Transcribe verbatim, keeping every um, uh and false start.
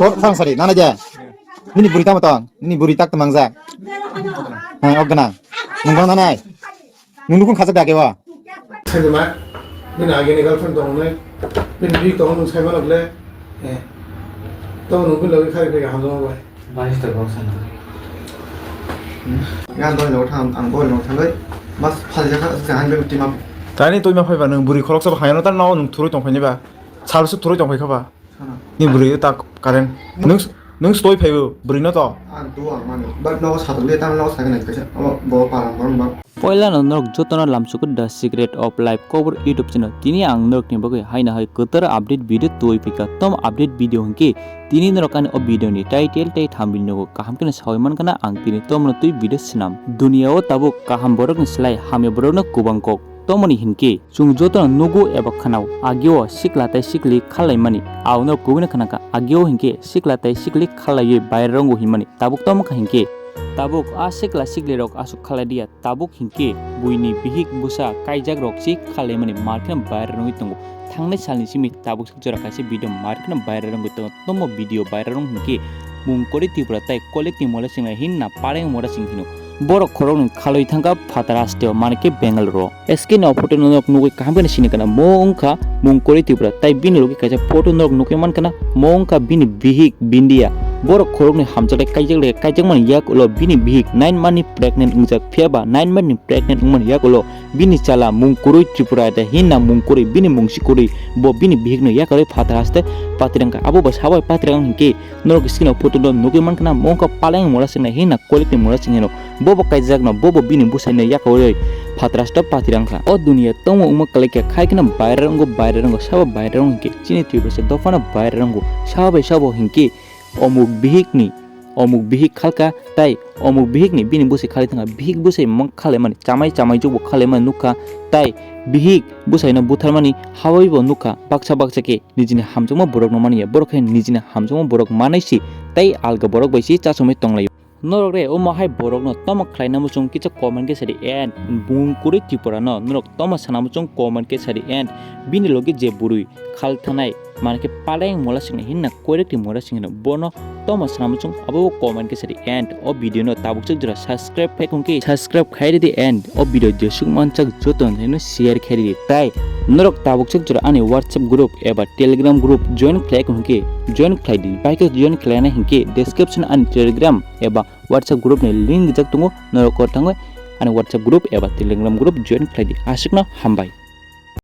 Tor thang sari, nana ja. Nini buri tamo tong, nini buri tak temang ja. Hai, ok gana. Nung bang nanai. Nung nukun khajak dake wa. Sai ma, bini agini girlfriend tong nai. Bini bi tong nung sai ma le. Eh. To nung bin logi khai khai hamjong bai. Baris ta bang sana. Nga doi lo thang, ang doi lo thang doi. Mas phal ja kha, sa han be tima. Tani toi ma phai ba nung buri khorok sa ba hayano tan no nung thurui tong phai ni ba. Sal su thurui tong phai kha ba. Ni bwrwi ta current. Nung, nung stoi phaibo bwrwi no to. Ang tu ang mani. But no sa tu le tang no sa nai kaisa. Abo bo parang parang ba. Poila no norok jotono lamsuku The Secret of Life Kobor YouTube channel. Tini ang norok ni bagwi haina hai kwtal update video twi phika. Tom update video hwnkhe tini norok ani o video ni title tei thumbnail no kaham khe sawi man kana ang tini tom no twi video swnam. Dunia o tabuk kaham borok ni slai hamya borok no kubang kok. Tomoni hinkhe chwng jotono nugo eba khnao, agio sikla tei sikli khalaimani. Aono kubui no khnakha, agio hinkhe sikla tei sikli khalaiwi baira rongo hinmani. Tabuk tamo kha hinkhe, tabuk a sikla siklirok aswk khalaidiya, tabuk hinkhe buini bihik bwsa kaijakrok se khalaimani, markheno baira rongwi tongo. Thangnai salni simi tabuk jora kaisa video markheno baira rongwi tongo. Tomo video baira rong hinkhe Mungkori Tripura tei Kolekti Mola Singla hinna Pareng Mola Sing hino. Borok khoroknwi khalwi thangkha phatar hasteo, manwi khe Bengaluru. S K ni o photo norok nugwi kaham khe sini kana, mo wngkha Mungkori Tripura, tei bini logi kaisa photo norok nugwi mankha na, mo wngkha bini bihik Bindia. Borok khoroknwi hamjakle kaijakle, kaijakmani yak ulo bini bihik nine month ni pregnant wngjak, phiya ba nine month ni pregnant wngmani yak ulo bini chala Mungkori Tripura da hinna Mungkori, bini mungsi kwrwi bo bini bihikno yakarwi phatar haste patirangkha. Abo bai sabai patirang hinkhe norok screen o photo no nugwi mankha na, mo wngkha Paleng Mola Singla hinna Kolekti Mola Sing hino. Bobo kaijakno, bobo bini bwsaino yakarwi phatar haste patirangkha. O duniya tongmo wngma kwlaikha, khai kheno baira wngo, baira wngo, sabo baira wngo hinkhe chini Tripura se dophano baira wngo. Sabo bai sabo hinkhe omuk bihikni, omuk bihik khalkha, tei omuk bihikni bini bwsai khalai thangkha, bihik bwsai mang khalaimani, chamai chamai jukbo khalaimani nukha, tei bihik bwsaino butharmani hawaibo nukha, baksa baksa khe nijini hamjakma borokno manya, borok khe nijini hamjakma borok manai si, tei alga borok bai si chachomwi tonglaio. Norok re omo hai borokno tamo khlaina muchung kisa comment khe sadi, and Mungkori Tripura no norok tamo sana muchung comment khe sadi, and bini logi je bwrwi khal thanai, manwi khe Paleng Mola Singla hinna Kolekti Mola Sing hino, bono tamo sana muchung abo bo comment khe sadi, and o video no tabuk chuk jora subscribe khai khun khe subscribe khai ridi, and o video jesuk manchak joto no share khai ridi. Tai norok tabuk chuk jora ani WhatsApp group eba Telegram group join khlai khun khe join khlai di, bai khe join khlaina hinkhe description ani Telegram eba WhatsApp group ni link rijak tongo, norok kor thangwi ani WhatsApp group eba Telegram group join khlai di. Aswkno hambai.